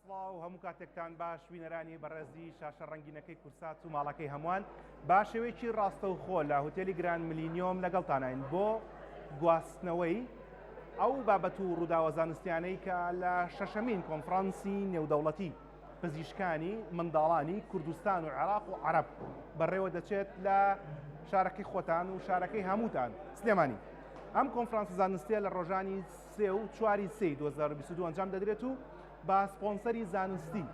سڵاو هەموو کاتێکتان باش بینەرانی بەڕێزی شاشە ڕەنگینەکەی کورسات و ماڵەکەی هەمووان با شێوەیەکی ڕاستەوخۆ لە هوتێلی گراند ملینیۆم لەگەڵتانین بۆ گواستنەوەی ئەو بابەت و ڕووداوە زانستیانەی کە لە شەشەمین کۆنفرانسی نێودەوڵەتی پزیشکانی منداڵانی کوردستان و عێراق و عەرەب بەڕێوە دەچێت لە شارەکەی خۆتان و شارەکەی هەمووتان سلێمانی. ئەم کۆنفرانسە زانستیە لە ڕۆژانی سێ و چواری سێی 2022 ئەنجام دەدرێت و بە سپۆنسەری زانستی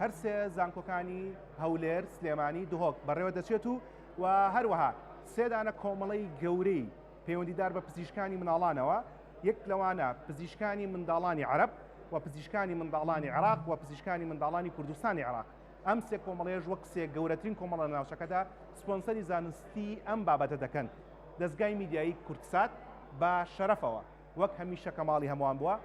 هەرسێ زانکۆکانی هەولێر، سلێمانی، دهۆک بەڕێوە دەچێت و و هەروەها سێدانە کۆمەڵەی گەورەی پەیوەندیدار بە پزیشکانی منداڵانەوە یەک لەوانە پزیشکانی منداڵانی عەرەب و پزیشکانی منداڵانی عێراق و پزیشکانی منداڵانی کوردستانی عێراق ئەم سێ کۆمەڵەیەش وەک سێ گەورەترین کۆمەڵە لە ناوچەکەدا سپۆنسەری زانستی ئەم بابەتە دەکەن. دەزگای میدیایی کوردسات بە شەرەفەوە وەک هەمیشە کە ماڵی هەمووان بووە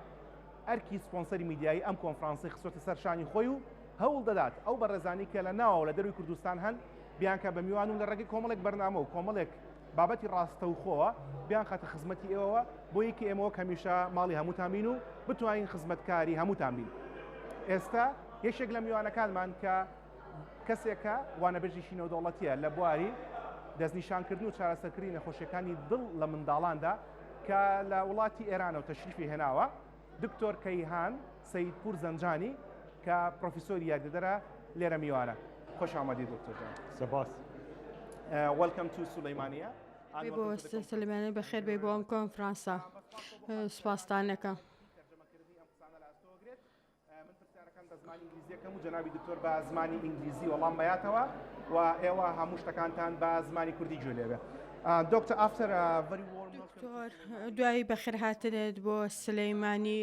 ئەرکی سپۆنسەری میدیایی ئەم کۆنفرانسەی خستۆتە سەر شانی خۆی و هەوڵ دەدات ئەو بەڕێزانەی کە لە ناوەوە لە دەروی کوردستان هەن بیانکا بە میوان و لە ڕێگەی کۆمەڵێک بەرنامە و کۆمەڵێک بابەتی ڕاستەوخۆوە بیانخاتە خزمەتی ئێوەوە بۆ یەکی ئێمە وەک هەمیشە ماڵی هەمووتان بین و بتوانین خزمەتکاری هەمووتان بین. ئێستا یەکێک لە میوانەکانمان کە کەسێکە وانەبێژێکی نێودەوڵەتیە لە بواری دەستنیشانکردن و چارەسەرکردنی نەخۆشیەکانی دڵ لە منداڵاندا کە لە وڵاتی ئێرانەوە تەشریفی هێناوە دکتۆر کەیهان سەیدپور زەنجانی کە پرۆفیسۆری یاریدەدەرە لێرە میوانە. خۆش ئامادی دکتۆر جان. سپاس. Welcome to سولەیمانیە. بۆ سلێمانی بەخێر بێی بۆ ئەم کۆنفرانسە سوپاستان ئەکەم. من پرسیارەکان بە زمانی ئینگلیزیەکەم و جەنابی دکتۆر بە زمانی ئینگلیزی وەڵام بەیاتەوە و ئێوە هەموو شتەکانتان بە زمانی کوردی گوێ لێبێ. Doctor after very warm دکتۆر دوای بەخێرهاتنت بۆ سلەیمانی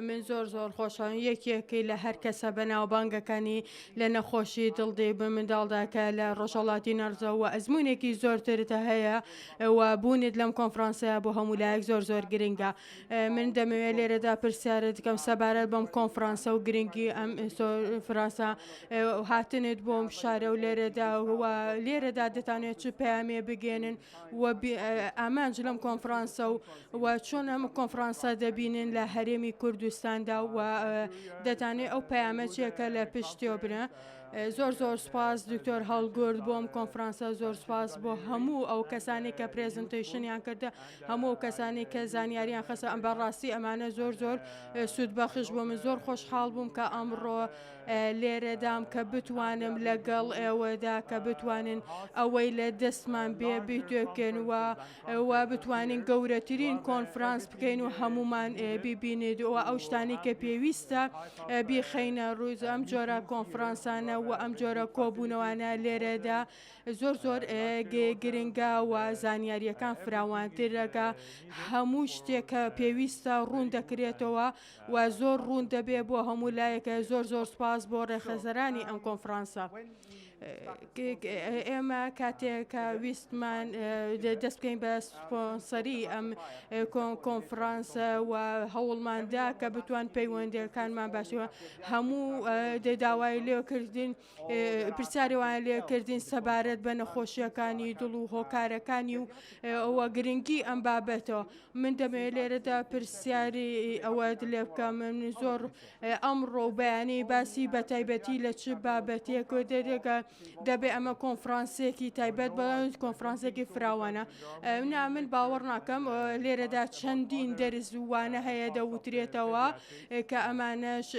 من زۆر زۆر خۆشم یەکێکی لە هەر کەسە بەناوبانگەکانی لە نەخۆشی دڵدی بە منداڵدا کە لە ڕۆژهەڵاتی نەرزەوە ئەزمونێکی زۆرترت هەیە و بوونت لەم کۆنفرانسەیە بۆ هەموو لایەک زۆر زۆر گرنگە من دەمەوێت لێرەدا پرسیارت بکەم سەبارەت بەم کۆنفرانسە و گرنگی ئەم کۆنفرانسە هاتنت بۆم شارە و لێرەدا و لێرەدا دەتانێت چ پەیامێ بگەێنن و ئامانج لەم کۆنفرانسە و و چۆن ئەم کۆنفرانسە دەبینن لە هەرێمی کوردستاندا و دەتانێت ئەو پەیامە چیە کە لە پشتیەوە بنە. زۆر زۆر سپاس دکتۆر هەڵگورد بۆ ئەم کۆنفرانسە زۆر سپاس بۆ هەموو ئەو کەسانی کە presentation یان کردە هەموو ئەو کەسانی کە زانیاریان خەسە ئەم بەڕاستی ئەمانە زۆر زۆر سوود بەخش بۆ من زۆر خۆشحاڵ بووم کە ئەمڕۆ لێرەدام کە بتوانم لەگەڵ ئێوەدا کە بتوانن ئەوەی لە دەستمان بێ بیتوێکن و و بتوانین گەورەترین کۆنفرانس بکەین و هەمومان بیبینیت و ئەو شتانی کە پێویستە بیخەینە ڕووز ئەم جۆرە کۆنفرانسانە و ئەم جۆرە کۆبوونەوانە لێرەدا زۆر زۆر گرنگە و زانیاریەکان فراوانترەکە هەموو شتێک کە پێویستە ڕوون دەکرێتەوە و زۆر ڕوون دەبێ بۆ هەموو لایەکە زۆر زۆر سپاس بۆ ڕێکخەرانی ئەم کۆنفرانسە. ئێمە کاتێک کە ویستمان دەست بکەین بە سپۆنسەری ئەم کۆنفرانسە و هەوڵماندا کە بتوان پەیوەندیەکانمان باشەوە هەموو داوای لێکردن پرسیارێوان لێکردین سەبارەت بە نەخۆشیەکانی دڵ و هۆکارەکانی و ئەوە گرنگی ئەم بابەتەوە من دەمەوێت لێرەدا پرسیاری ئەوەت لێ بکەم من زۆر ئەمڕۆ و بەیانی باسی بە تایبەتی لە چ بابەتێک دەرێکە دەبێ ئەمە کۆنفرانسێکی تایبەت بە کۆنفرانسێکی فراوانە نا من باوەڕ ناکەم لێرەدا چەندین دەرز وانە هەیە دەوترێتەوە کە ئەمانەش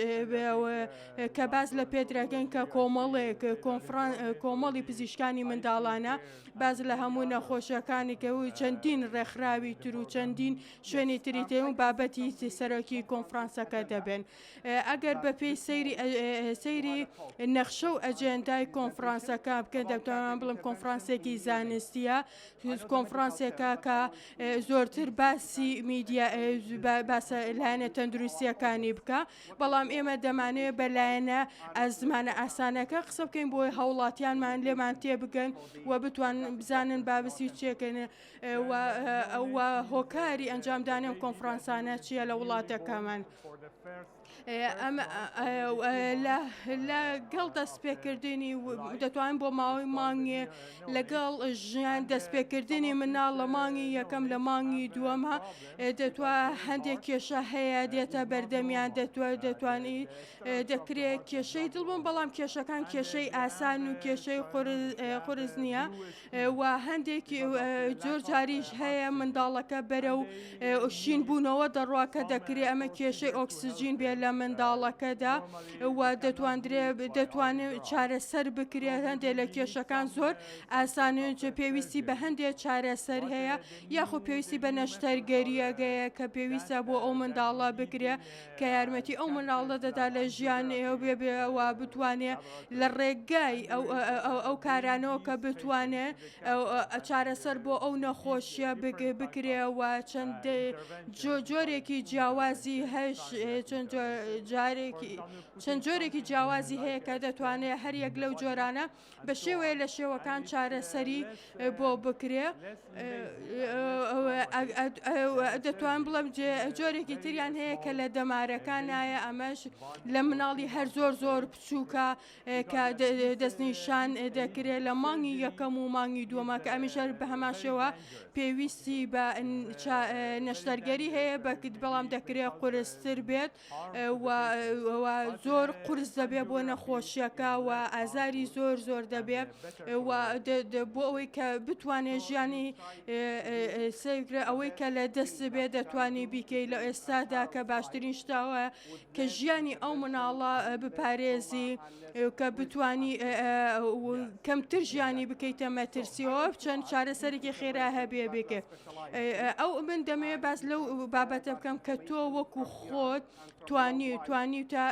کە باس لە پێدرەکەن کە کۆمەڵێک کۆنفران کۆمەڵی پزیشکانی منداڵانە باس لە هەموو نەخۆشیەکانی کە و چەندین ڕێکخراوی تر و چەندین شوێنی تری تێ و بابەتی سەرەکی کۆنفرانسەکە دەبن ئەگەر بە پێی سەیری سەیری نەخشە و ئەجێندای کۆنفرانسەکە بکەن دەتوانم بڵم کۆنفرانسێکی زانستیە کۆنفرانسێکە کە زۆرتر باسی میدیا باسە لایەنە تەندروستیەکانی بکە بەڵام ئێمە دەمانەوێت بە لایەنە زمانە ئاسانەکە قسە بکەین بۆی هاوڵاتیانمان لێمان تێبگەن و بتوانن بزانن بابسی چێکن و هۆکاری ئەنجامدانی ئەم کۆنفرانسانە چییە لە وڵاتەکەمان. لەگەڵ دەستپێکردنی دەتوانین بۆ ماوەی مانگێ لەگەڵ ژیان دەستپێکردنی مناڵ لە مانگی یەکەم لە مانگی دووەمە دەتوا هەندێک کێشە هەیە دێتە بەردەمیان دەتوە دەتوانی دەکرێت کێشەی دڵ بوون بەڵام کێشەکان کێشەی ئاسان و کێشەی قورس نییە و هەندێک زۆر جاریش هەیە منداڵەکە بەرە و شین بوونەوە دەڕوا کە دەکرێت ئەمە کێشەی ئۆکسجین بێ لە منداڵەکەدا و دەتواندرێ دەتوانێت چارەسەر بکرێت هەندێک لە کێشەکان زۆر ئاسانن پێویستی بە هەندێک چارەسەر هەیە یاخۆ پێویستی بە نەشتەرگەریەگەیە کە پێویستە بۆ ئەو منداڵە بکرێ کە یارمەتی ئەو منداڵە دەدا لە ژیان بێ بێ و بتوانێ لە ڕێگای ئەو کارانەوە کە بتوانێ چارەسەر بۆ ئەو نەخۆشیە بکرێ و چەند جۆرێکی جیاوازی هەش چەند جارێکی چەند جۆرێکی جیاوازی هەیە کە دەتوانێت هەر یەک لەو جۆرانە بە شێوەیە لە شێوەکان چارەسەری بۆ بکرێ دەتوان بڵم جۆرێکی تریان هەیە کە لە دەمارەکانایە ئەمەش لە مناڵی هەر زۆر زۆر بچووکە کە دەستنیشان دەکرێت لە مانگی یەکەم و مانگی دووەمە کە ئەمیش هەر بە هەمان شێوە پێویستی بە نەشتەرگەری هەیە بەکت بەڵام دەکرێت قورستر بێت و زۆر قورس دەبێت بۆ نەخۆشیەکە و ئازاری زۆر زۆر دەبێت و بۆ ئەوەی کە بتوانێت ژیانی سەیرە ئەوەی کە لە دەست بێت دەتوانی بیکەی لە ئێستادا کە باشترین شتاوە کە ژیانی ئەو مناڵە بپارێزی کە بتانی کەمتر ژیانی بکەیتە مەترسیەوە چەند چارەسەرێکی خێرا هەبێ بێکێ ئەو من دەمەوێت باس لەو بابەتە بکەم کە تۆ وەکو خۆت توانی توانی تا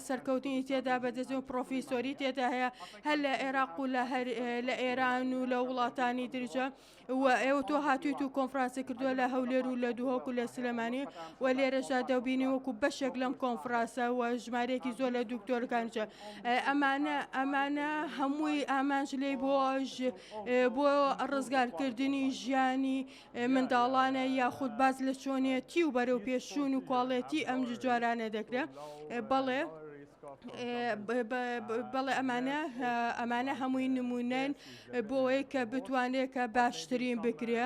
سەرکەوتنی تێدا بەدەست و پرۆفیسۆری تێدا هەیە هەر لە عێراق و لە هەر لە ئێران و لە وڵاتانی درجە و ئێوە تۆ هاتوویت و کۆنفرانسی کردووە لە هەولێر و لە دهۆک و لە سلێمانی و لێرەشدا دەبینی وەکو بەشێک لەم کۆنفرانسە و ژمارەیەکی زۆر لە دکتۆرەکانجە ئەمانە ئەمانە هەمووی ئامانج لێی بۆ بۆ ڕزگارکردنی ژیانی منداڵانە یاخود باس لە چۆنیەتی و بەرەو پێشچوون و کواڵێتی ئەم جۆرانە دەکرێت بەڵێ بەڵێ ئەمانە ئەمانە هەمووی نمونەن بۆ ئەوەی کە بتوانێت کە باشترین بکرێ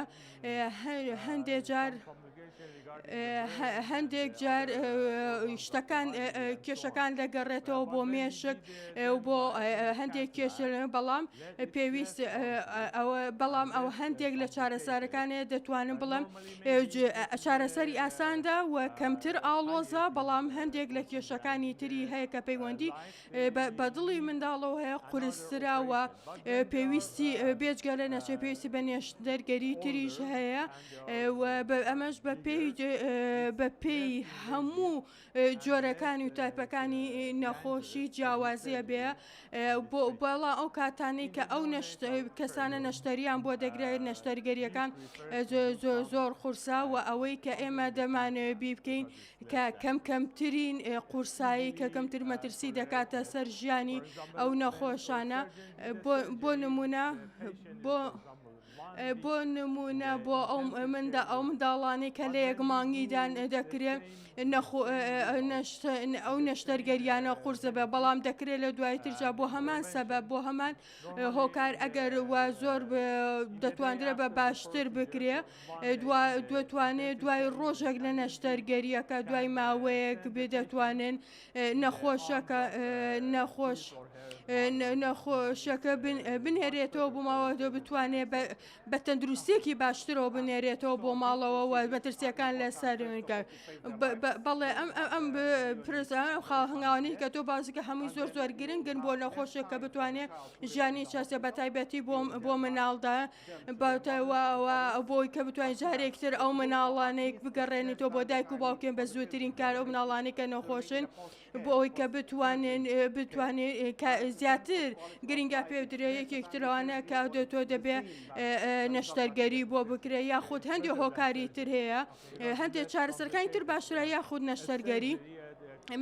هەندێک جار هەندێک جار شتەکان کێشەکان دەگەڕێتەوە بۆ مێشک و بۆ هەندێک کێشە بەڵام پێویست ئەوە بەڵام ئەو هەندێک لە چارەسەرەکانێ دەتوانم بڵێم چارەسەری ئاساندا و کەمتر ئاڵۆزە بەڵام هەندێک لە کێشەکانی تری هەیە کە پەیوەندی بە دڵی منداڵەوە هەیە قورسترا و پێویستی بێجگە لە نەچێ پێویستی بە نێشتەرگەری تریش هەیە ئەمەش بە پێی بە پێی هەموو جۆرەکانی و تایپەکانی نەخۆشی جیاوازیە بێ بۆ بەڵا ئەو کاتانەی کە ئەو کەسانە نەشتەریان بۆ دەگرێت نەشتەرگەریەکان زۆر قورسا و ئەوەی کە ئێمە دەمانەوێت بیبکەین کە کەم کەمترین قورسایی کە کەمتر مەترسی دەکاتە سەر ژیانی ئەو نەخۆشانە بۆ نمونە بۆ بۆ نمونە بۆ ئەو مندا ئەو منداڵانەی کە لە یەک مانگیدان دەکرێت ئەو نەشتەرگەریانە قورسە بە بەڵام دەکرێت لە دوای ترجا بۆ هەمان سەبە بۆ هەمان هۆکار ئەگەر وە زۆر دەتواندرێت بە باشتر بکرێ دەتوانێت دوای ڕۆژێک لە نەشتەرگەریەکە دوای ماوەیەک بێ دەتوانن نەخۆشەکە نەخۆش نەخۆشەکە بنێرێتەوە بۆ ماوە بتوانێت بە تەندروستیەکی باشترەوە بنێرێتەوە بۆ ماڵەوە و مەترسیەکان لەسەر بەڵێ ئەم ئەم پرسیارە خاڵ هەنگاوانەی کە تۆ باسیکە هەمووی زۆر زۆر گرنگن بۆ نەخۆشێک کە بتوانێت ژیانی چاسێ بە تایبەتی بۆ بۆ مناڵدا بۆی کە بتوانین جارێکتر ئەو مناڵانێک بگەڕێنیتەوە بۆ دایک و باوکێن بە زووترین کار ئەو مناڵانەی کە نەخۆشن بۆ ئەوەی کە بتوانێن بتوانێت زیاتر گرنگە پێ بدرێ یەکێک ترەوانە کە تۆ دەبێ نەشتەرگەری بۆ بکرێ یاخود هەندێک هۆکاری تر هەیە هەندێک چارەسەرەکانی تر باشترە یاخود نەشتەرگەری.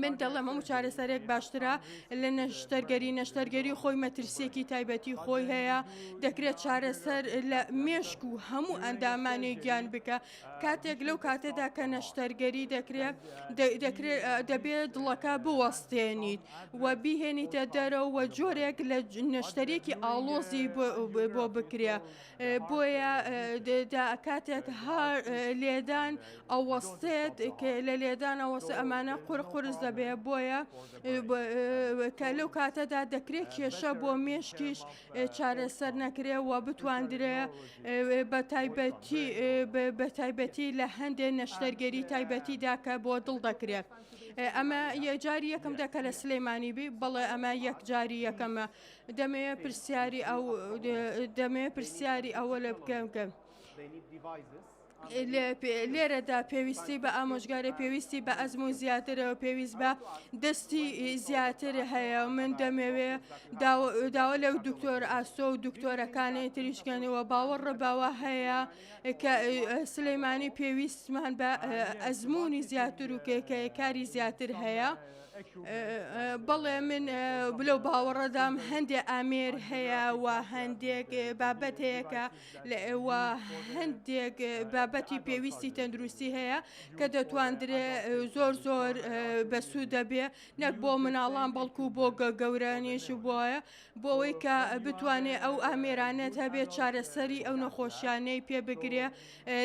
من دەڵێم هەموو چارەسەرێک باشترە لە نەشتەرگەری، نەشتەرگەری خۆی مەترسیەکی تایبەتی خۆی هەیە، دەکرێت چارەسەر لە مێشک و هەموو ئەندامانی گیان بکە، کاتێک لەو کاتەدا کە نەشتەرگەری دەکرێت دەکرێت دەبێت دڵەکە بوەستێنیت و بیهێنیتە دەرەوە جۆرێک لە نەشتەرێکی ئاڵۆزی بۆ بکرێ. بۆیە کاتێک لێدان ئەوەستێت لە لێدان ئەوەستێ ئەمانە قور قورس دەبێ بۆیە کە لەو کاتەدا دەکرێت کێشە بۆ مێشکیش چارەسەر نەکرێ و بتواندرێ بە تایبەتی بە تایبەتی لە هەندێ نەشتەرگەری تایبەتیدا کە بۆ دڵ دەکرێت. ئەمە یەجاری یەکەمدا کە لە سلەیمانی بی بەڵێ ئەمە یەکجاری یەکەمە دەمەوێ پرسیاری ئەو دەمەوێ پرسیاری ئەوە لە بکەم کە لێرەدا پێویستی بە ئامۆژگاری پێویستی بە ئەزمون زیاترە و پێویست بە دەستی زیاتر هەیە من دەمەوێ داوا لەو دکتۆر ئاسۆ و دکتۆرەکانی تریشکەنەوە باوەڕ باوە هەیە کە سلەیمانی پێویستمان بە ئەزمموی زیاتر و کاری زیاتر هەیە. بەڵێ من لەو باوەڕەدام هەندێ ئامێر هەیە و هەندێک بابەت هەیە کە و هەندێک بابەتی پێویستی تەندروستی هەیە کە دەتواندرێ زۆر زۆر بەسوود دەبێ نەک بۆ مناڵان بەڵکو بۆ گەورانیش بۆیە بۆ ئەوەی کە بتوانێ ئەو ئامێرانەت هەبێت چارەسەری ئەو نەخۆشیانەی پێ بگرێ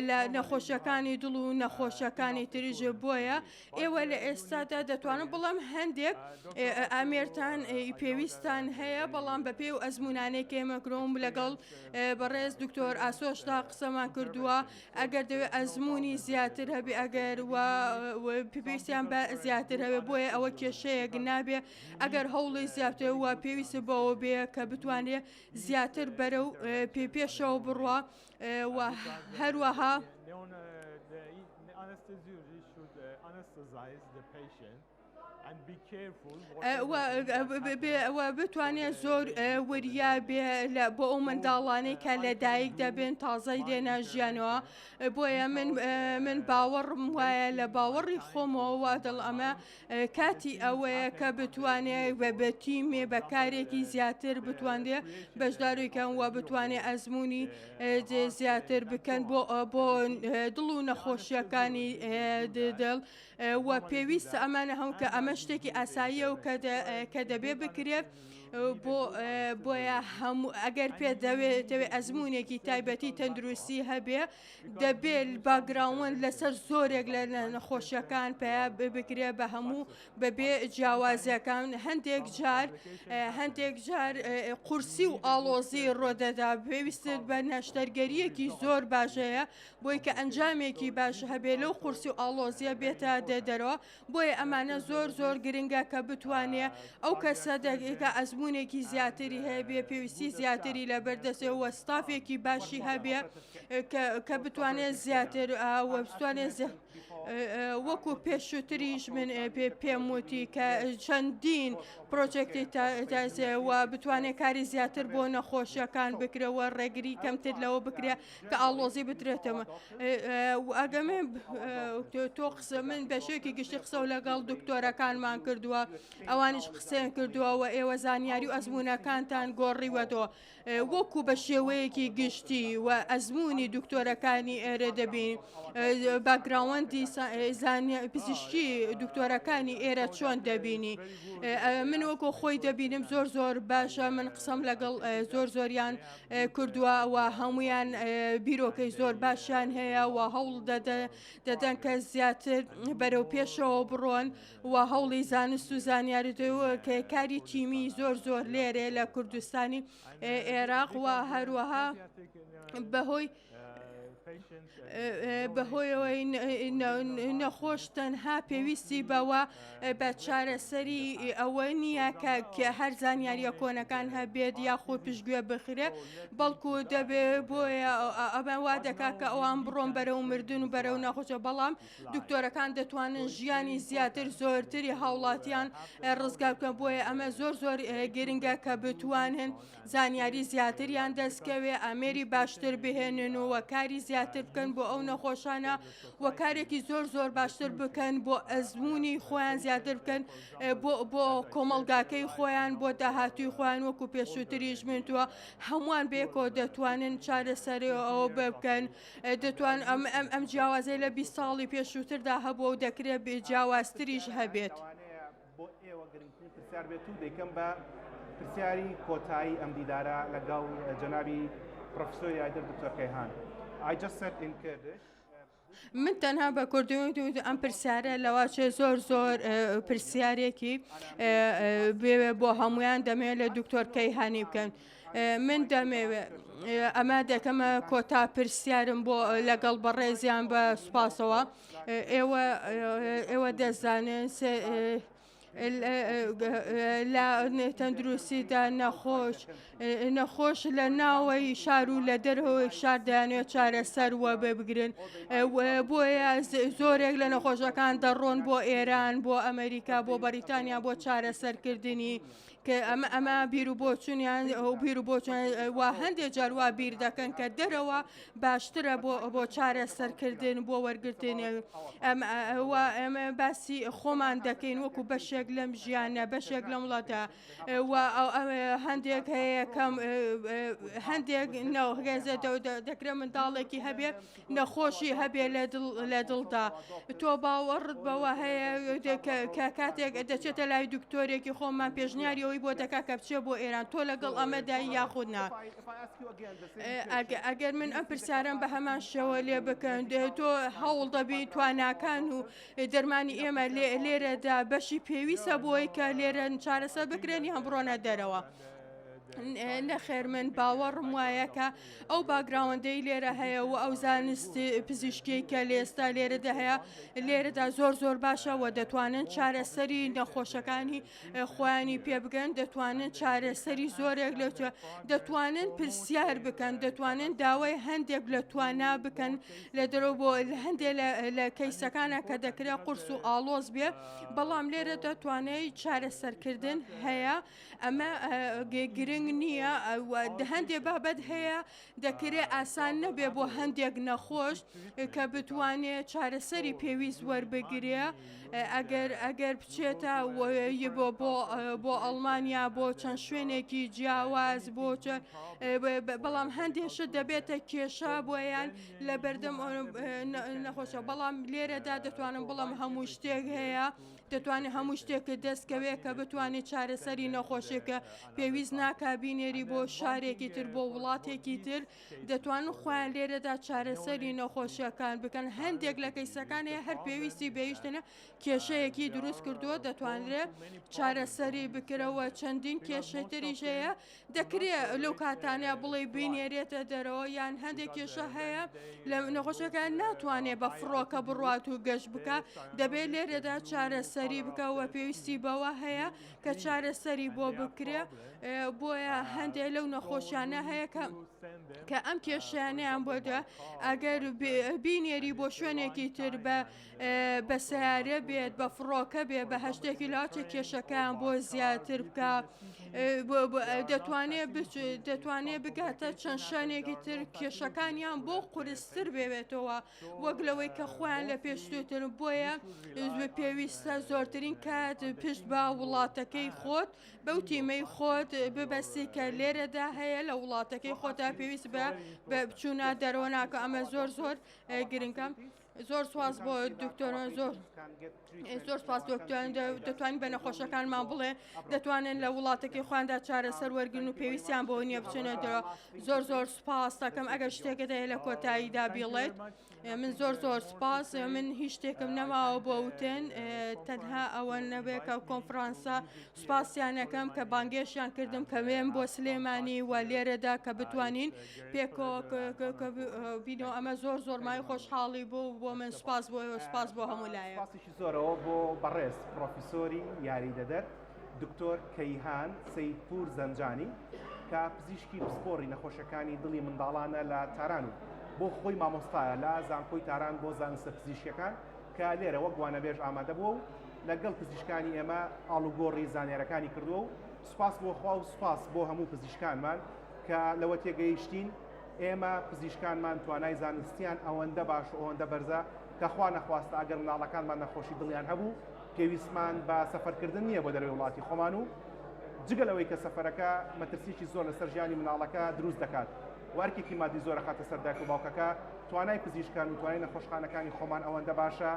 لە نەخۆشیەکانی دڵ و نەخۆشیەکانی تریش بۆیە ئێوە لە ئێستادا دەتوانم بڵێم هەندێک ئامێرتان پێویستان هەیە بەڵام بە پێی و ئەزمونانەی کە ئێمە کرۆم لەگەڵ بەڕێز دکتۆر ئاسۆشدا قسەمان کردووە ئەگەر دەوێت ئەزمموی زیاتر هەبێ ئەگەر پێویستیان بە زیاتر هەبێ بۆیە ئەوە کێشەیەک نابێ ئەگەر هەوڵی زیاتر و پێویست بەوە بێ کە بتوانێ زیاتر بەرەو پێ پێشەوە بڕوا و هەروەها و بتوانێت زۆر وریا بێ لە بۆ ئەو منداڵانەی کە لە دایک دەبن تازای دێنە ژیانەوە بۆیە من من باوەڕم وایە لە باوەڕی خۆمەوە وا دڵ ئەمە کاتی ئەوەیە کە بتوانێ بە تیمێ بە کارێکی زیاتر بتواندێ بەشداریکەن و بتوانێ ئەزمموی زیاتر بکەن بۆ بۆ دڵ و نەخۆشیەکانی دڵ و پێویستە ئەمانە هەم کە ئەمە شتێکی ئاساییە و کە دەبێ بکرێت. بۆ بۆیە هەموو ئەگەر پێ دەوێت دەوێت ئەزمونێکی تایبەتی تەندروستی هەبێ دەبێت background لەسەر زۆرێک لە نەخۆشیەکان پیا بکرێ بە هەموو بەبێ جیاوازیەکان هەندێک جار هەندێک جار قورسی و ئاڵۆزی ڕۆدەدا پێویستت بە نەشتەرگەریەکی زۆر باشەیە بۆی کە ئەنجامێکی باش هەبێ لەو قورسی و ئاڵۆزیە بێتە دەرەوە بۆیە ئەمانە زۆر زۆر گرنگە کە بتوانێ ئەو کەسە دەکە ئەزمونێکی زیاتری هەیە بێ پێویستی زیاتری لە بەردەسێ وە ستافێکی باشی هەبێ کە بتوانێت زیاتر وەبتوانێت وەکو پێشووتریش من پێ پێم وتی کە چەندین پرۆژێکتی تازێ و بتوانێت کاری زیاتر بۆ نەخۆشیەکان بکرەوە ڕێگری کەمتر لەوە بکرێ کە ئاڵۆزی بدرێتەوە ئەگەمێ تۆ قسە من بەشێکی گشتی قسە و لەگەڵ دکتۆرەکانمان کردووە ئەوانیش قسەیان کردووە و ئێوە زانیاری و ئەزمونەکانتان گۆڕیوەتەوە وەکو بە شێوەیەکی گشتی و ئەزمموی دکتۆرەکانی ئێرە دەبین background ی پزیشکی دکتۆرەکانی ئێرە چۆن دەبینی من وەکو خۆی دەبینم زۆر زۆر باشە من قسەم لەگەڵ زۆر زۆریان کردووە و هەمویان بیرۆکەی زۆر باشیان هەیە و هەوڵ دەدەن کە زیاتر بەرەو پێشەوە بڕۆن و هەوڵی زانست و زانیاری کە کاری تیمی زۆر زۆر لێرێ لە کوردستانی عێراق و هەروەها بەهۆی بەهۆیەوەی نەخۆش تەنها پێویستی بەوە بە چارەسەری ئەوە نییە کە هەر زانیاریە کۆنەکان هەبێت یاخود پشتگوێ بخرێ بەڵکو دەبێ بۆیە ئەمە وا دەکات کە ئەوان بڕۆن بەرەو مردن و بەرەو نەخۆشە بەڵام دکتۆرەکان دەتوانن ژیانی زیاتر زۆرتری هاوڵاتیان ڕزگار بکەن بۆیە ئەمە زۆر زۆر گرنگە کە بتوانن زانیاری زیاتریان دەستکەوێ ئامێری باشتر بهێنن و کاری زیاتر. زیاتر بکەن بۆ ئەو نەخۆشانە و کارێکی زۆر زۆر باشتر بکەن بۆ ئەزمموی خۆیان زیاتر بکەن بۆ بۆ کۆمەڵگاکەی خۆیان بۆ داهاتوی خۆیان وەکو پێشووتریش منتووە هەمووان بێکەوە دەتوانن چارەسەری ئەوە بکەن دەتوان ئەم ئەم ئەم جیاوازەی لە 20 ساڵی پێشووتردا هەبووە و دەکرێت جیاوازتریش هەبێت. بۆ ئێوە گرنگترین پرسیار بێت و دەیکەم بە پرسیاری کۆتایی ئەم دیدارە لەگەڵ جەنابی پرۆفسۆری یاریدەر دکتۆر کەیهان. I just said in Kurdish. من تەنها بە کوردی وتم ئەم پرسیارە لەواچێ زۆر زۆر پرسیارێکی بێوێ بۆ هەمویان دەمەوێت لە دکتۆر کەیهانی بکەن. من دەمەوێت ئەمە دەکەمە کۆتا پرسیارم بۆ لەگەڵ بەڕێزیان بە سوپاسەوە. ئێوە ئێوە دەزانن لە تەندروستیدا نەخۆش نەخۆش لە ناوەی شار و لە دەرەوەی شار دەیانوێت چارەسەر وە بگرن بۆیە زۆرێک لە نەخۆشەکان دەڕۆن بۆ ئێران بۆ ئەمریکا بۆ بەریتانیا بۆ چارەسەرکردنی کە ئەمە ئەمە بیر و بۆچونیان ئەو بیر و بۆچون و هەندێک جار وا بیر دەکەن کە دەرەوە باشترە بۆ بۆ چارەسەرکردن بۆ وەرگرتن ئەم ئێمە باسی خۆمان دەکەین وەکو بەشێک لەم ژیانە بەشێک لەم وڵاتە و هەندێک هەیە کەم هەندێک نەوهگەزە دەکرێت منداڵێکی هەبێ نەخۆشی هەبێ لە دڵ لە دڵدا تۆ باوەڕت بەوە هەیە کە کاتێک دەچێتە لای دکتۆرێکی خۆمان پێشنیاری ئەوی بۆ دەکا کە بچێ بۆ ئێران تۆ لەگەڵ ئەمەدای یاخود نا ئەگەر من ئەم پرسیارم بە هەمان شێوە لێ بکەن تۆ هەوڵ دەبی تواناکان و دەرمانی ئێمە لێرەدا بەشی پێویستە بۆی کە لێرە چارەسەر بکرێن یان بڕۆنە دەرەوە. نەخێر من باوەڕم وایە کە ئەو background ەی لێرە هەیە و ئەو زانست پزیشکی کە لێستا لێرەدا هەیە لێرەدا زۆر زۆر باشە و دەتوانن چارەسەری نەخۆشەکانی خۆیانی پێ بگەن دەتوانن چارەسەری زۆرێک لە دەتوانن پرسیار بکەن دەتوانن داوای هەندێک لە توانا بکەن لە دەرەوە بۆ هەندێک لە case ەکانە کە دەکرێت قورس و ئاڵۆز بێ بەڵام لێرە دەتوانێت چارەسەرکردن هەیە ئەمە گرنگ نییە هەندێک بابەت هەیە دەکرێت ئاسان نەبێ بۆ هەندێک نەخۆش کە بتوانێت چارەسەری پێویست وەربگرێ ئەگەر ئەگەر بچێتە بۆ بۆ بۆ ئەڵمانیا بۆ چەند شوێنێکی جیاواز بۆ بەڵام هەندێک شت دەبێتە کێشە بۆیان لە بەردەم نەخۆشە بەڵام لێرەدا دەتوانم بڵم هەموو شتێک هەیە. دەتوانێت هەموو شتێکت دەست کەوێت کە بتوانێت چارەسەری نەخۆشیەکە پێویست ناکا بینێری بۆ شارێکی تر بۆ وڵاتێکی تر دەتوانن خۆیان لێرەدا چارەسەری نەخۆشیەکان بکەن هەندێک لە case ەکان هەیە هەر پێویستی بەیشتنە کێشەیەکی دروست کردووە دەتوانرێت چارەسەری بکرەوە چەندین کێشەی تریش هەیە دەکرێ لەو کاتانە بڵێ بینێرێتە دەرەوە یان هەندێک کێشە هەیە لە نەخۆشەکە ناتوانێت بە فڕۆکە بڕات و گەشت بکە دەبێت لێرەدا چارەسەری بکەوە پێویستی بەوە هەیە کە چارەسەری بۆ بکرێ بۆیە هەندێک لەو نەخۆشیانە هەیە کە کە ئەم کێشیانیان بۆ ئەگەر بینێری بۆ شوێنێکی تر بە بە سەیارە بێت بە فڕۆکە بێ بە هەشتێکی لاچێ کێشەکەیان بۆ زیاتر بکە دەتوانێت دەتوانێت بگاتە چەند شوێنێکی تر کێشەکانیان بۆ قورستر بێتەوە وەک لەوەی کە خۆیان لە پێشتوتر بۆیە پێویستە زۆرترین کات پشت بە وڵاتەکەی خۆت بەو تیمەی خۆت ببەستی کە لێرەدا هەیە لە وڵاتەکەی خۆتا پێویست بە بچوونە دەرەوە ناکە ئەمە زۆر زۆر گرنگە. زۆر سواز بۆ دکتۆران زۆر زۆر سپاس دکتۆر دەتوانین بە نەخۆشەکانمان بڵێ دەتوانن لە وڵاتەکەی خواندا چارەسەر وەرگن و پێویستیان بۆ نییە بچنە دەرەوە زۆر زۆر سپاس دەکەم ئەگەر شتێکت هەیە لە کۆتاییدا بیڵێت من زۆر زۆر سپاس من هیچ شتێکم نەماوە بۆ وتن تەنها ئەوە نەبێ کە کۆنفرانسە سوپاسیان ئەکەم کە بانگێشیان کردم کە وێم بۆ سلێمانی و لێرەدا کە بتوانین پێکەوە بینەوە ئەمە زۆر زۆر مای خۆشحاڵی بوو بۆ من سوپاس بۆ ئێوە سوپاس بۆ هەموو لایەک. سوپاسێکی زۆرەوە بۆ بەڕێز پڕۆفیسۆری یاریدەدەر دکتۆر کەیهان سەیدپوور زەنجانی کە پزیشکی پسپۆڕی نەخۆشیەکانی دڵی منداڵانە لە تاران و بۆ خۆی مامۆستایە لە زانکۆی تاران بۆ زانستە پزیشکیەکان کە لێرە وەک وانەبێژ ئامادە بووە و لەگەڵ پزیشکانی ئێمە ئاڵوگۆڕی زانیارەکانی کردووە و سوپاس بۆ خوا و سوپاس بۆ هەموو پزیشکانمان کە لەوە تێگەیشتین. ئێمە پزیشکانمان توانای زانستیان ئەوەندە باش و ئەوەندە بەرزە کە خوا نەخواستە ئەگەر منداڵەکانمان نەخۆشی دڵیان هەبوو پێویستمان بە سەفەرکردن نییە بۆ دەرەوەی وڵاتی خۆمان و جگە لەوەی کە سەفەرەکە مەترسیی زۆر لەسەر ژیانی منداڵەکە دروست دەکات و ئەرکێکی مادی زۆر ئەخاتە سەر دایک و باوکەکە، توانای پزیشکان و توانای نەخۆشخانەکانی خۆمان ئەوەندە باشە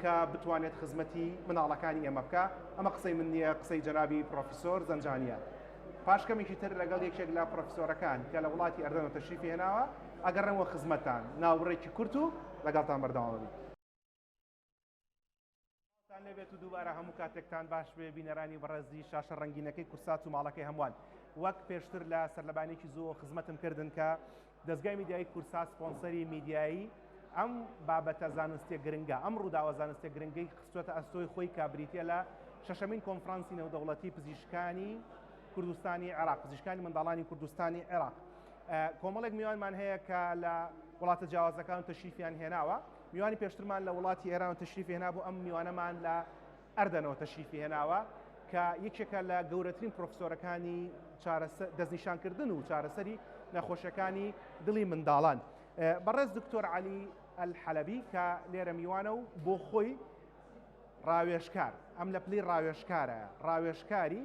کە بتوانێت خزمەتی منداڵەکانی ئێمە بکا. ئەمە قسەی من نییە، قسەی جەنابی پڕۆفیسۆر زەنجانییە. پاش کەمێکی تر لەگەڵ یەکێک لە پڕۆفیسۆرەکان کە لە وڵاتی ئەردەنەوە تەشریفی هێناوە ئەگەڕێمەوە خزمەتتان. ناوبڕێکی کورت و لەگەڵتان بەردەوام ئەبین. سڵاوتان لێبێت و دووبارە هەموو کاتێکتان باش بێ بینەرانی بەڕێزی شاشە ڕەنگینەکەی کورسات و ماڵەکەی هەمووان وەک پێشتر لە سەرلەبانێکی زۆ خزمەتم کردن کە دەستگای میدیایی کورسات سپۆنسەری میدیایی ئەم بابەتە زانستیە گرنگە ئەم ڕووداوە زانستیە گرنگەی خستوەتە ئەستۆی خۆی کە بریتە لە شەشەمین کۆنفرانسی نێودەوڵەتی پزیشکانی کوردستانی عێراق پزیشکانی منداڵانی کوردستانی عێراق کۆمەڵێک میوانمان هەیە کە لە وڵاتە جیاوازەکان تەشریفیان هێناوە میوانی پێشترمان لە وڵاتی ئێران تەشریفی هێنابوو ئەم میوانەمان لە ئەردەنەوە تەشریفی هێناوە کە یەکێکە لە گەورەترین پرۆفسۆرەکانی دەستنیشانکردن و چارەسەری نەخۆشیەکانی دڵی منداڵان بەڕێز دکتۆر علی ئەلحەلەبی کە لێرە میوانە و بۆ خۆی ڕاوێژکار ئەم لە پلی ڕاوێژکارە ڕاوێژکاری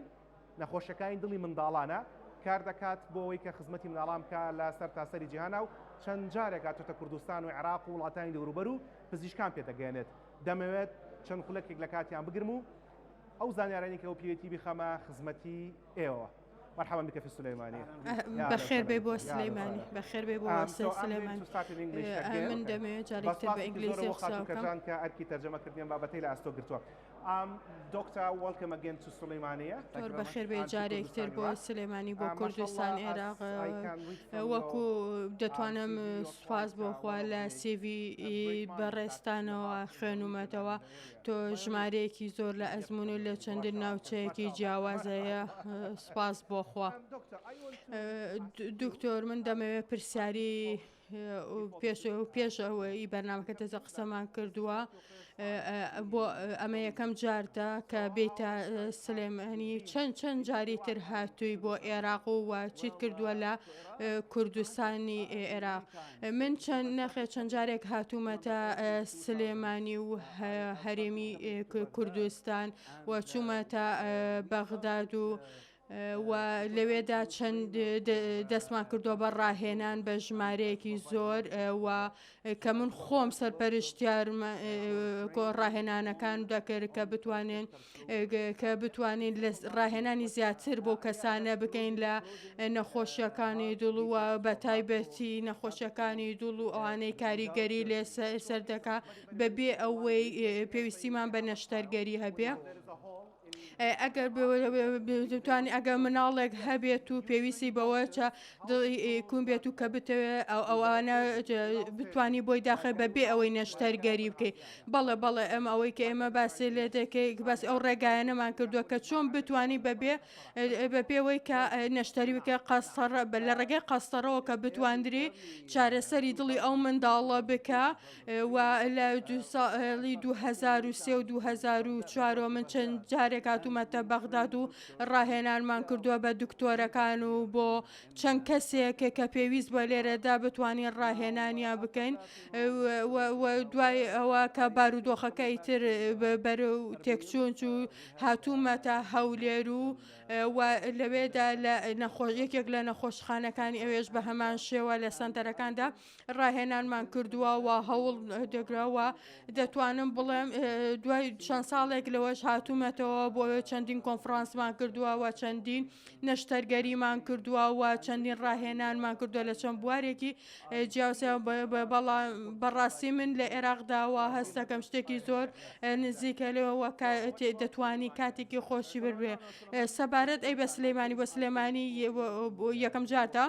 نەخۆشیەکانی دڵی منداڵانە، کار دەکات بۆ ئەوەی کە خزمەتی منداڵان بکا لە سەرتاسەری جیهانا و چەند جارێک هاتۆتە کوردستان و عێراق و وڵاتانی دەوروبەر و پزیشکان پێدەگەیەنێت. دەمەوێت چەند خولەکێک لە کاتیان بگرم و ئەو زانیارانەی کە پێویەتی بیخەمە خزمەتی ئێوە. مرحبا بك في السليمانية. بەخێر بێ بۆ سلەیمانی بەخێر بێ بۆ سلێمانی من دەمەوێت جارێکی تر بە ئینگلیزی قسە بکەم. کە ئەرکی تەرجەمەکردنی ئەم بابەتەی لە ئەستۆ گرتووە. دکتۆر بەخێر بێی جارێک تر بۆ سلێمانی بۆ کوردستان عێراق وەکو دەتوانم سوپاس بۆ خوا لە سیڤی بەڕێزتانەوە خوێنومەتەوە تۆ ژمارەیەکی زۆر لە ئەزمون و لە چەندین ناوچەیەکی جیاوازەیە سوپاس بۆ خوا دکتۆر من دەمەوێت پرسیاری پێش پێش ئەوەی بەرنامەکە تەزە قسەمان کردووە بۆ ئەمە یەکەم جارتە کە بێتە سلێمانی چەند چەند جاری تر هاتووی بۆ عێراق و وە چیت کردووە لە کوردستانی عێراق من چەند نەخێ چەند جارێک هاتوومەتە سلێمانی و هەرێمی کوردستان و چوومەتە بەغداد و و لەوێدا چەند دەستمان کردووە بە ڕاهێنان بە ژمارەیەکی زۆر و کە من خۆم سەرپەرشتیار ڕاهێنانەکان دەکرد کە بتوانین کە بتوانین لە ڕاهێنانی زیاتر بۆ کەسانە بکەین لە نەخۆشیەکانی دڵ و بە تایبەتی نەخۆشیەکانی دڵ و ئەوانەی کاریگەری لێ سەر دەکا بەبێ ئەوەی پێویستیمان بە نەشتەرگەری هەبێ. ئەگەر بتوانانی ئەگەر مناڵێک هەبێت و پێویستی بەوە چە کون بێت و کە بتەوێت ئەو ئەوانە بتانی بۆی داخێ بە بێ ئەوەی نەشتەرگەری بکەیت بەڵێ بەڵێ ئەم ئەوەی کە ئێمە باسی لێ دەکەی باس ئەو ڕێگایانەمان کردووە کە چۆن بتانی بەبێ بە پێوەی کە نەشتەری بکە قەستەڕە بە لە ڕێگەی قەستەڕەوە کە بتواندری چارەسەری دڵی ئەو منداڵە بکە و لە ساڵی 2003 و 2004 من چەند جارێک هاتوومەتە بەغداد و ڕاهێنانمان کردووە بە دکتۆرەکان و بۆ چەند کەسێک کە پێویست بە لێرەدا بتوانین ڕاهێنانیان بکەین و دوای ئەوە کە بارودۆخەکە ئیتر بەرەو تێکچوون چوو هاتوومەتە هەولێر و و لەوێدا لە نەخۆش یەکێک لە نەخۆشخانەکانی ئەوێش بە هەمان شێوە لە سەنتەرەکاندا ڕاهێنانمان کردووە و هەوڵ دەگرەوە دەتوانم بڵێم دوای چەند ساڵێک لەوەش هاتوومەتەوە بۆ چەندین کۆنفرانسمان کردووە و چەندین نەشتەرگەریمان کردووە و چەندین ڕاهێنانمان کردووە لە چەند بوارێکی جیاوزە بەڵام بەڕاستی من لە عێراقدا و هەستەکەم شتێکی زۆر نزیکە لەوە دەتوانی کاتێکی خۆشی ببێ سەبارەت ئەی بە سلەیمانی بۆ سلێمانی یەکەم جارتە؟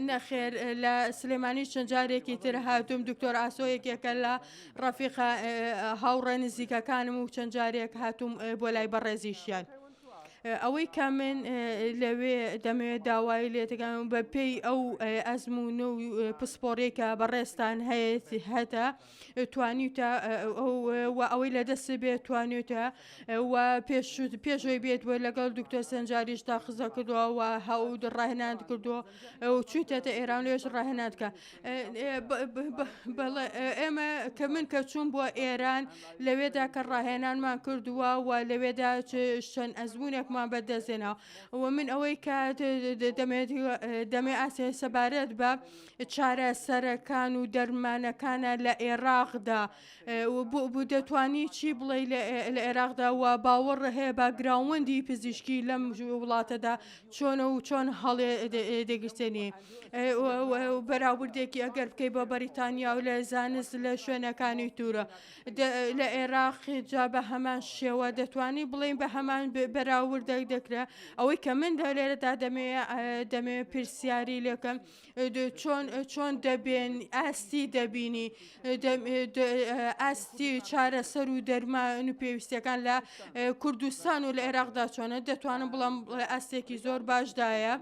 نەخێر لە سلێمانی چەند جارێکی تر هاتووم دکتۆر ئاسۆ یەکێکە لە ڕەفیقە هاوڕێ نزیکەکانم و چەند جارێک هاتووم بۆ لای بەڕێزیشیان. ئەوەی کە من لەوێ دەمەوێت داوای لێ دەکەم بە پێی ئەو ئەزموون و پسپۆڕیەی کە بەڕێزتان هەیەتی هەتە توانیوتە و ئەوەی لە دەست بێت توانیوتە و پێش پێشەوەی بێت و لەگەڵ دکتۆر سەنجاریشدا قسە کردووە و هەود ڕاهێنان کردووە و چوویتەتە ئێران لێش ڕاهێنان کە بەڵێ ئێمە کە من کە چوون بۆ ئێران لەوێدا کە ڕاهێنانمان کردووە و لەوێدا چەند ئەزمونێکمان بەدەستێناوە و من ئەوەی کە دەمێت دەمێ ئاسێ سەبارەت بە چارەسەرەکان و دەرمانەکانە لە عێراقدا بۆ دەتوانی چی بڵێ لە عێراقدا و باوەڕ هەیە باگراوەندی پزیشکی لەم وڵاتەدا چۆنە و چۆن هەڵێ دەگرتێنی بەراوردێکی ئەگەر بکەی بە بەریتانیا و لە زانست لە شوێنەکانی تورە لە عێراق جا بە هەمان شێوە دەتوانی بڵێین بە هەمان بەراوردێک دەکرێت ئەوەی کە من لێرەدا دەمێ دەمێ پرسیاری لێکەم چۆن چۆن دەبێن ئاستی دەبینی ئاستی چارەسەر و دەرمان و پێویستەکان لە کوردستان و لە عێراقدا چۆنە دەتوانم بڵم ئاستێکی زۆر باشدایە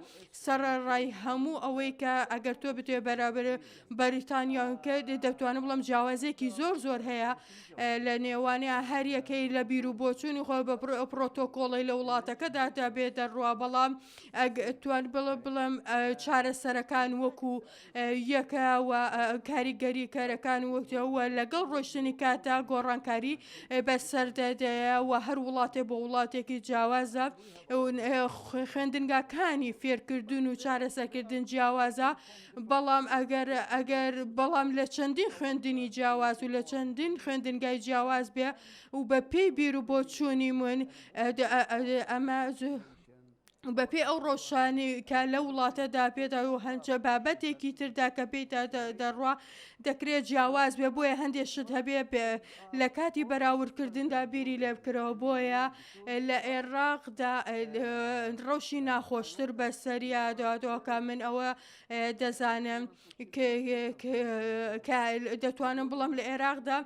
سەرەڕای هەموو ئەوەی کە ئەگەر تۆ بتێ بەرابەر بەریتانیا کە دەتوانم بڵم جیاوازێکی زۆر زۆر هەیە لە نێوانیان هەریەکەی لە بیر و بۆچوونی خۆی بە پرۆتۆکۆڵی لە وڵاتەکەدا دەبێت دەڕوا بەڵام توان بڵێ بڵێم چارەسەرەکان وەکو یەکە و کاریگەری کارەکان وەکەوە لەگەڵ ڕۆشتنی کاتا گۆڕانکاری بەسەردەدەیە و هەر وڵاتێ بۆ وڵاتێکی جیاوازە خوێندنگاکانی فێرکردن و چارەسەرکردن جیاوازە بەڵام ئەگەر ئەگەر بەڵام لە چەندین خوێندنی جیاواز و لە چەندین خوێندنگای جیاواز بێ و بە پێی بیر و بۆچوونی من ئەمە بەپێی ئەو ڕۆشانی کە لە وڵاتەدا پێدا و هەنجە بابەتێکی تردا کە پێیدا دەڕوا دەکرێت جیاواز بێ بۆیە هەندێک شت هەبێ لە کاتی بەراوردکردندا بیری لێ بکرەوە بۆیە لە عێراقدا ڕەوشی ناخۆشتر بەسەریا دادۆکە من ئەوە دەزانم کە دەتوانم بڵم لە عێراقدا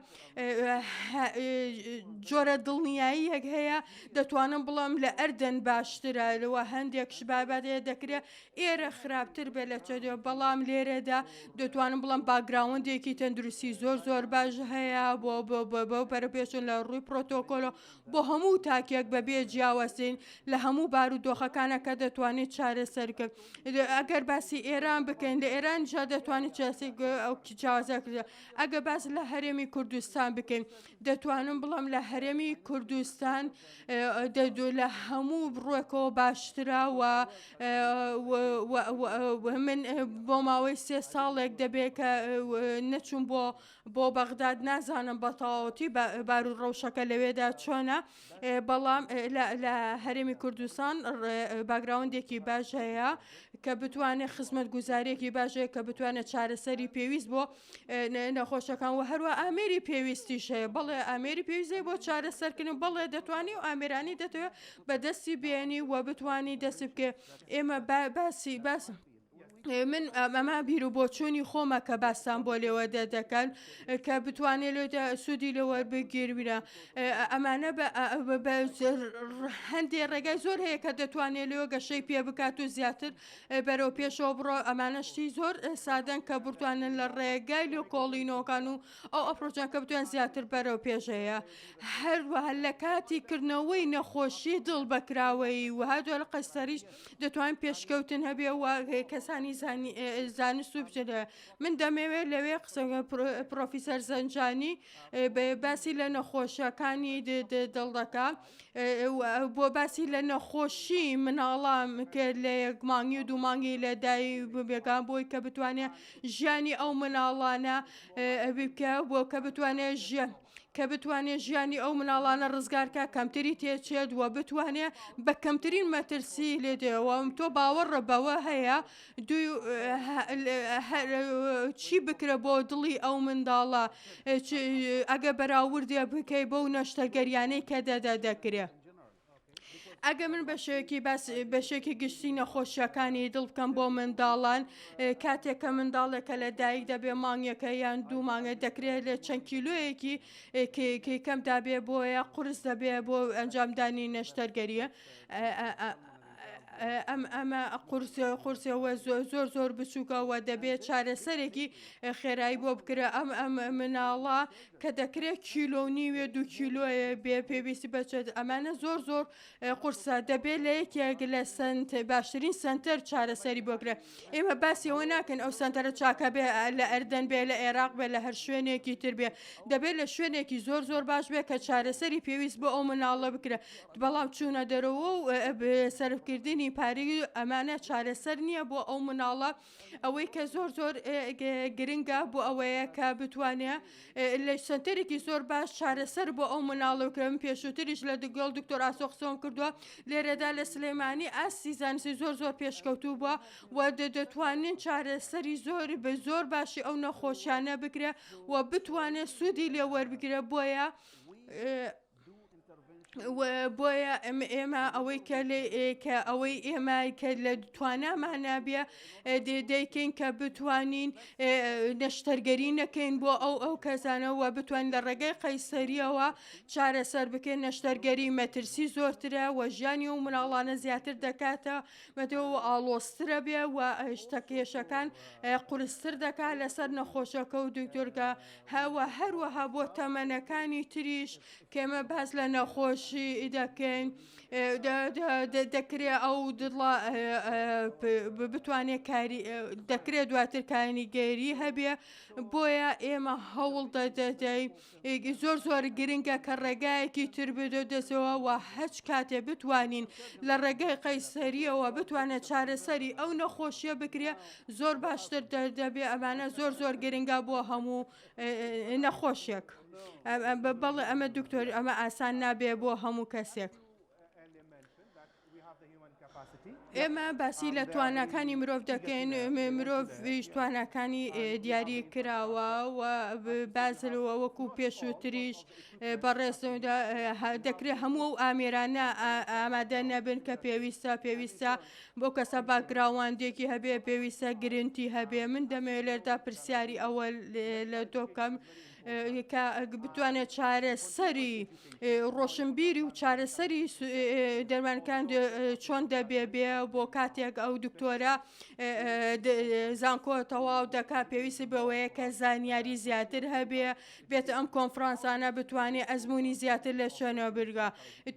جۆرە دڵنیاییەک هەیە دەتوانم بڵم لە ئەردەن باشترە لەوە هەندێک شبابادەیە دەکرێت ئێرە خراپتر بێت لە چەدێ بەڵام لێرەدا دەتوانم بڵم background ێکی تەندروستی زۆر زۆر باش هەیە بۆ بۆ بۆ بەرەپێچون لە ڕووی پرۆتۆکۆلۆ بۆ هەموو تاکێک بە بێ جیاوازین لە هەموو بارودۆخەکانە کە دەتوانێت چارەسەر کرد ئەگەر باسی ئێران بکەین لە ئێران جا دەتوانێت چاسی ئەو جیاوازە کرد ئەگە باس لە هەرێمی کوردستان بکەین دەتوانم بڵم لە هەرێمی کوردستان دەدو لە هەموو بڕێکەوە باشترە و من بۆ ماوەی سێ ساڵێک دەبێت کە نەچوون بۆ بۆ بەغداد نازانم بە تەواوەتی بارو ڕەوشەکە لەوێدا چۆنە بەڵام لە هەرێمی کوردستان background ێکی باش هەیە کە بتوانێت خزمەت گوزارێکی باشەیە کە بتوانێت چارەسەری پێویست بۆ نەخۆشەکان و هەروە ئامێری پێویستیش هەیە بەڵێ ئامێری پێویستە بۆ چارەسەرکردن بەڵێ دەتوانی و ئامێرانی دەتەوێت بەدەستی بێنی و بتانی دەست بکە ئێمە باسی باسم من ئەمە بیر و بۆچوونی خۆمە کە باستان بۆ لێوە دەکەن کە بتوانێت لێ سوودی لێوەربگیرە ئەمانە بە هەندێ ڕێگای زۆر هەیە کە دەتوانێت لێوە گەشەی پێ بکات و زیاتر بەرەو پێشەوە بڕۆ ئەمانە شتی زۆر سادەن کە بتوانن لە ڕێگای لێکۆڵینەوەکان و ئەو approach ان کە بتوان زیاتر بەرەو پێشەیە هەروەها لە کاتی کردنەوەی نەخۆشی دڵ بەکراوەیی و هەردوو لە قەیسەریش دەتوانین پێشکەوتن هەبێ و کەسانی زانست و بچێت من دەمەوێت لەوێ قسە پرۆفیسەر زەنجانی باسی لە نەخۆشەکانی دڵ دەکا بۆ باسی لە نەخۆشی مناڵام کە لە یەک مانگی و دوو مانگی لە دای بێگان بۆی کە بتوانێت ژیانی ئەو مناڵانە بکە بۆ کە بتوانێت ژیان کە بتوانێت ژیانی ئەو مناڵانە ڕزگار کا کەمتری تێچێت و بتوانێت بە کەمترین مەترسی لێ دێەوە تۆ باوەڕە بەوە هەیە دوی چی بکرە بۆ دڵی ئەو منداڵە ئەگە بەراوردێ بکەی بەو نەشتەرگەریانەی کە دەدا دەکرێ. ئەگەر من بەشێکی باس بەشێکی گشتی نەخۆشیەکانی دڵ بکەم بۆ منداڵان کاتێک کە منداڵێکە لە دایک دەبێ مانگێکە یان دوو مانگە دەکرێت لە چەند کیلۆیەکی کەم دابێ بۆیە قورس دەبێ بۆ ئەنجامدانی نەشتەرگەریە ئەم ئەمە قورسە قورسەوە زۆر زۆر بچووکەوە دەبێت چارەسەرێکی خێرایی بۆ بکرێ ئەم ئەم مناڵە کە دەکرێت کیلۆ و نیوێ دوو کیلۆیە بێ پێویستی بەچێت ئەمانە زۆر زۆر قورسە دەبێت لە یەکێک لە سنت باشترین سنتەر چارەسەری بۆ بکرێت ئێمە باسی ئەوە ناکەن ئەو سنتەرە چاکە بێ لە ئەردەن بێ لە عێراق بێ لە هەر شوێنێکی تر بێ دەبێت لە شوێنێکی زۆر زۆر باش بێ کە چارەسەری پێویست بۆ ئەو مناڵە بکرێت بەڵام چوونە دەرەوە و سەرفکردنی پارەی ئەمانە چارەسەر نییە بۆ ئەو مناڵە ئەوەی کە زۆر زۆر گرنگە بۆ ئەوەیە کە بتوانێ لە سنتەرێکی زۆر باش چارەسەر بۆ ئەو مناڵە بکرێن پێشووتریش لە دگەڵ دکتۆر ئاسۆ قسەم کردووە لێرەدا لە سلێمانی ئاستی زانستی زۆر زۆر پێشکەوتوو بووە و دەتوانین چارەسەری زۆر بە زۆر باشی ئەو نەخۆشیانە بکرێ و بتوانێت سوودی لێ وەربگرێ بۆیە بۆیە ئێمە ئەوەی کە کە ئەوەی ئێمە کە لە توانامان نابێ دەیکەین کە بتوانین نەشتەرگەری نەکەین بۆ ئەو ئەو کەسانەوە بتوانین لە ڕێگەی قەیسەریەوە چارەسەر بکەین نەشتەرگەری مەترسی زۆرترە و ژیانی و مناڵانە زیاتر دەکاتە مەتەوە ئاڵۆزترە بێ و شتە کێشەکان قورستر دەکات لەسەر نەخۆشەکە و دکتۆرکە هەوە هەروەها بۆ تەمەنەکانی تریش کە ئێمە باس لە نەخۆشی دەکەین دەکرێ ئەو دڵە بتوانێت کاری دەکرێت دواتر کاریگەری هەبێ بۆیە ئێمە هەوڵ دەدەین زۆر زۆر گرنگە کە ڕێگایەکی تر بدە دەستەوە و هەچ کاتێ بتوانین لە ڕێگای قەیسەریەوە بتوانێت چارەسەری ئەو نەخۆشیە بکرێ زۆر باشتر دەبێ ئەمانە زۆر زۆر گرنگە بۆ هەموو نەخۆشێک بەڵێ ئەمە دکتۆر ئەمە ئاسان نابێ بۆ هەموو کەسێک. ئێمە باسی لە تواناکانی مرۆڤ دەکەین مرۆڤیش تواناکانی دیاری کراوە و بازلەوە وەکو پێشووتریش بەڕێز دەکرێت هەموو ئەو ئامێرانە ئامادە نەبن کە پێویستە پێویستە بۆ کەسە background ێکی هەبێ پێویستە گرنتی هەبێ من دەمەوێت لێردا پرسیاری ئەوە لە تۆ بکەم کە بتوانێت چارەسەری ڕۆشنبیری و چارەسەری دەرمانەکان چۆن دەبێ بێ بۆ کاتێک ئەو دکتۆرە زانکۆ تەواو دەکا پێویستی بەوەیە کە زانیاری زیاتر هەبێ بێت ئەم کۆنفرانسانە بتوانێ ئەزمموی زیاتر لە شوێنەوە برگا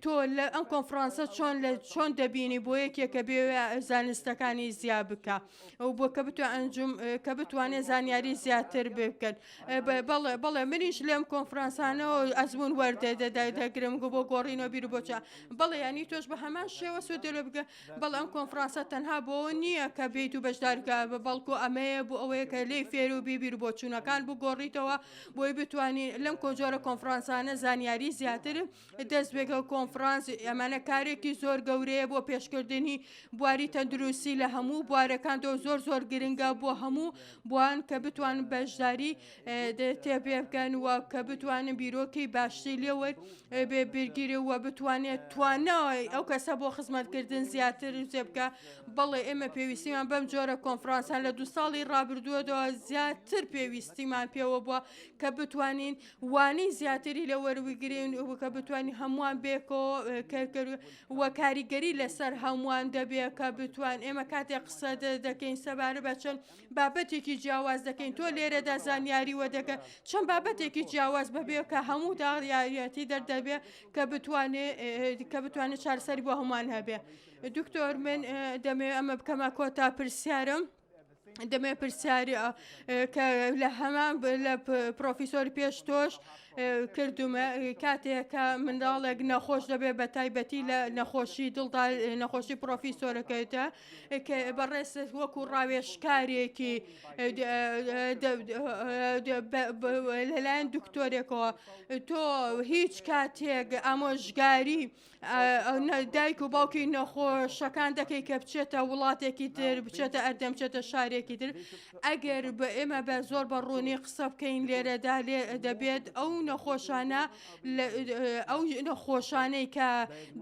تۆ لە ئەم کۆنفرانسە چۆن لە چۆن دەبینی بۆ یەکێکە بێ زانستەکانی زیا بکە ئەو بۆ کە بتوان ئەنجوم کە بتوانێت زانیاری زیاتر بکەن بەڵێ بەڵێ منیش لەم کۆنفرانسانەوە ئەزمون وەردەدەگرم گو بۆ گۆڕینەوە بیر بۆچە بەڵێ ینی تۆش بە هەمان شێوە سوودێ لێ بگە بەڵێ ئەم کۆنفرانسە تەنها بۆ نییە کە بیت و بەشدارکە بە بەڵکو ئەمەیە بۆ ئەوەیە کە لێی فێر و بی بیر بۆچوونەکان بگۆڕیتەوە بۆی بتوانین لەم کۆجۆرە کۆنفرانسانە زانیاری زیاتر دەست بێگە کۆنفرانس ئەمانە کارێکی زۆر گەورەیە بۆ پێشکردنی بواری تەندروستی لە هەموو بوارەکان دۆ زۆر زۆر گرنگە بۆ هەموو بوان کە بتوان بەشداری تێپێ بکەن و کە بتوانن بیرۆکەی باشتری لێوەر بێ بیرگیری و بتوانێت توانای ئەو کەسە بۆ خزمەتکردن زیاتر زێ بکە بەڵێ ئێمە پێویستیمان بەم جۆرە کۆنفرانسان لە دو ساڵی ڕابردووەوە زیاتر پێویستیمان پێوە بووە کە بتوانین وانەی زیاتری لە وەربگرین و کە بتوانین هەمووان بێکەوە و کاریگەری لەسەر هەمووان دەبێت کە بتوان ئێمە کاتێک قسە دەکەین سەبارە بە چەند بابەتێکی جیاواز دەکەین تۆ لێرەدا زانیاری وەدەکە چەند بابەتێکی جیاواز بەبێ کە هەموو داریارەتی دەردەبێ کە بتوانێ کە بتوانێت چارەسەری بۆ هەمووان هەبێ دکتۆر من دەمێ ئەمە بکەمە کۆتا پرسیارم. دەمێ پرسیاری کە لە هەمان لە پرۆفیسۆر پێش تۆش کردومە کاتێک کە منداڵێک نەخۆش دەبێت بە تایبەتی لە نەخۆشی دڵدا نەخۆشی پرۆفیسۆرەکەیتە کە بەڕێزت وەکو ڕاوێژکارێکی لەلایەن دکتۆرێکەوە تۆ هیچ کاتێک ئامۆژگاری دایک و باوکی نەخۆشەکان دەکەی کە بچێتە وڵاتێکی تر بچێتە ئەردەم بچێتە شارێکی تر ئەگەر بە ئێمە بە زۆر بە ڕوونی قسە بکەین لێرەدا لێ دەبێت ئەو نەخۆشانە ئەو نەخۆشانەی کە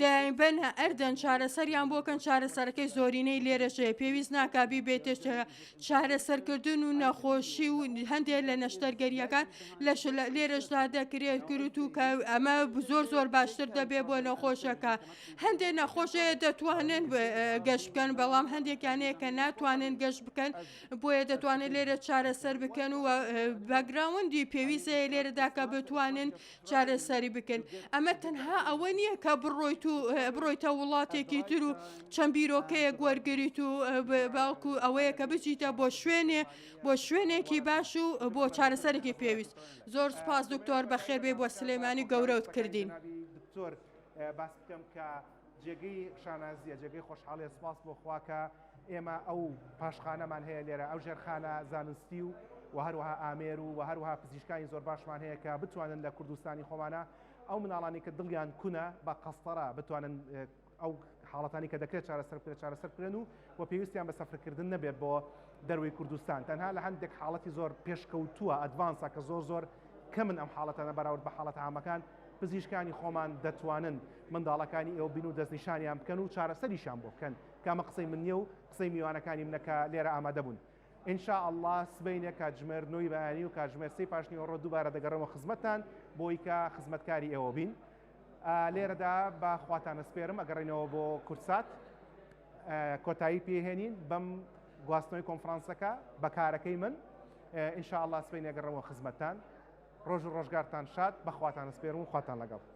دەیانبەنە ئەردەن چارەسەریان بۆکەن چارەسەرەکەی زۆرینەی لێرەشەیە پێویست ناکا بیبێتە چارەسەرکردن و نەخۆشی و هەندێک لە نەشتەرگەریەکان لەش لێرەشدا دەکرێت کرد و کە ئەمە زۆر زۆر باشتر دەبێت بۆ نەخۆشەکە هەندێک نەخۆشەیە دەتوانن گەشت بکەن بەڵام هەندێکیانەیە کە ناتوانن گەشت بکەن بۆیە دەتوانن لێرە چارەسەر بکەن و background ی پێویستەیە لێرەدا کە بتوانن چارەسەری بکەن ئەمە تەنها ئەوە نییە کە بڕۆیت و بڕۆیتە وڵاتێکی تر و چەند بیرۆکەیەک وەرگریت و بەڵکو ئەوەیە کە بچیتە بۆ شوێنێ بۆ شوێنێکی باش و بۆ چارەسەرێکی پێویست. زۆر سوپاس دکتۆر بەخێربێی بۆ سلێمانی گەورەوت کردین. دکتۆر باس بکەم کە جێگەی شانازیە جێگەی خۆشحاڵیە سپاس بۆ خوا کە ئێمە ئەو پاشخانەمان هەیە لێرە ئەو ژێرخانە زانستی و و هەروەها ئامێر و و هەروەها پزیشکانی زۆر باشمان هەیە کە بتوانن لە کوردستانی خۆمانە ئەو مناڵانی کە دڵیان کونە بە قەستەرە بتوانن ئەو حاڵەتانی کە دەکرێت چارەسەر بکرێت چارەسەر بکرێن و و پێویستیان بە سەفرکردن نەبێت بۆ دەروی کوردستان تەنها لە هەندێک حاڵەتی زۆر پێشکەوتووە advance ە کە زۆر زۆر کەمن ئەم حاڵەتانە بەراورد بە حاڵەتە عامەکان پزیشکانی خۆمان دەتوانن منداڵەکانی ئێوە بین و دەستنیشانیان بکەن و چارەسەریشیان بۆ بکەن کە ئەمە قسەی من نییە و قسەی میوانەکانی منە کە لێرە ئامادە بوون. ان شاء اللە سبەینێ کاتژمێر نۆی بەیانی و کاتژمێر سێی پاشنیوەڕۆ دووبارە دەگەڕێمەوە خزمەتتان بۆی کە خزمەتکاری ئێوە بین. لێرەدا بە خواتان ئەسپێرم ئەگەڕێینەوە بۆ کوردسات کۆتایی پێهێنین بەم گواستنەوەی کۆنفرانسەکە بە کارەکەی من ان شاء اللە سبەینێ ئەگەڕێمەوە خزمەتتان. ڕۆژ و ڕۆژگارتان شاد بە خواتان ئەسپێرم و خواتان لەگەڵ.